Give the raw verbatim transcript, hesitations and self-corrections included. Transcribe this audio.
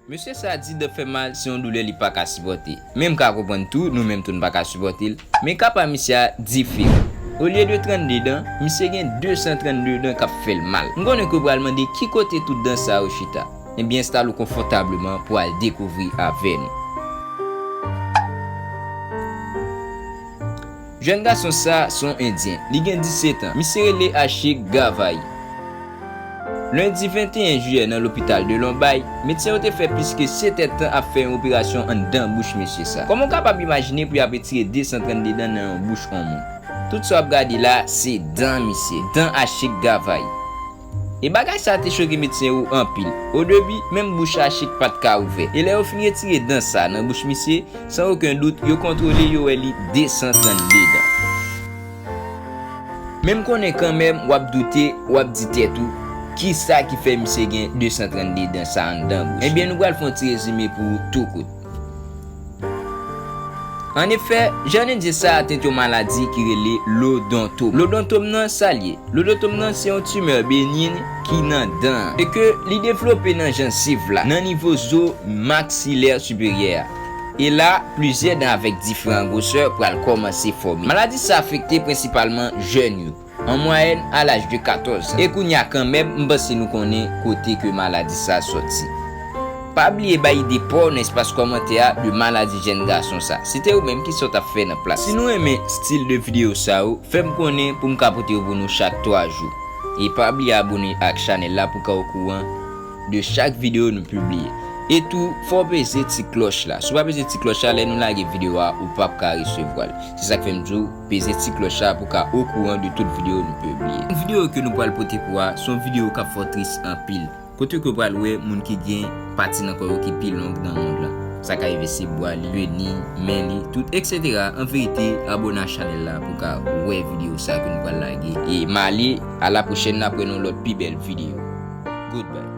Mesye sa a di dan fè mal se yon doulè li pa ka sipòte. Men m ka konprann tou, nou menm tou n pa ka sipòte l. Men ka pa misye a diferan. Olye de trannde dan, misye gen de san trannde dan k ap fè l mal. M konnen ke w pral mande ki kote tout dan sa yo chita. Ebyen, enstale w konfòtableman pou al dekouvri avè nou. Jèn gason sa se yon Endyen. Li gen disèt an. Misye rele Ashik Gavai. Lendi venteyen jiyè nan lopital de Lonbay, medsen yo te fè plis ke sèt èdtan ap fè yon operasyon anndan bouch mesye sa. Kòman w kapab imajine pou y ap retire de san trannde dan nan yon bouch yon moun? Tout sa w ap gade la, se dan misye, dan Ashik Gavai. E bagay sa te choke medsen yo anpil. Odebi, menm bouch Ashik pa t ka ouvè. E lè yo fin retire dan sa nan bouch misye, san okenn dout, yo kontwole, yo wè li de san trannde dan. Men m konnen kanmenm, w ap doute, w ap di tèt ou, kisa ki fè misye gen de san trannde dan sa anndan bouch? Ebyen, nou pral fè yon ti rezime pou ou tou kout. Annefè, jèn Endyen sa a attent yon maladi ki rele lodontom. Lodontom nan, sa l ye? Lodontom nan se yon timè benyen ki nan dan an e ke li devlope nan jansiv la, nan nivo zo maksilè siperyè a. E la, plizyè dan avèk diferan gwosè pral kòmanse fòme. Maladi sa afekte prensipalman jèn yo, an mwayèn a laj de katòz an. E kounye a kanmenm, m panse nou konnen kote ke maladi sa sòti. Pa bliye bay ide pa w nan espas kòmantè a de maladi jèn gason sa. Se te ou menm ki sa w t ap fè nan plas. Si nou renmen stil de videyo sa yo, fè m konnen pou m ka pote yo pou nou chak twa jou. E pa bliye abone ak chanèl la pou w ka okouran de chak videyo nou pibliye. E tou, fò w peze ti klòch la. Si w pa peze ti klòch la, lè nou lage videyo a, ou p ap ka resevwa l. Se sa k fè m di w, peze ti klòch la pou w ka okouran de tout videyo nou pibliye. Videyo ke nou pral pote pou a, se yon videyo k ap fè w tris anpil. Kote ke w pral wè moun ki gen pati nan kò yo ki pi long nan mond lan. Sa ka rive se bra li, jeni, men li, tout, et cetera. An verite, abone a chanèl la pou w ka wè videyo sa ke nou pral lage. E m ale, a la pwochèn, n ap wè nan lòt pi bèl videyo. Goodbye.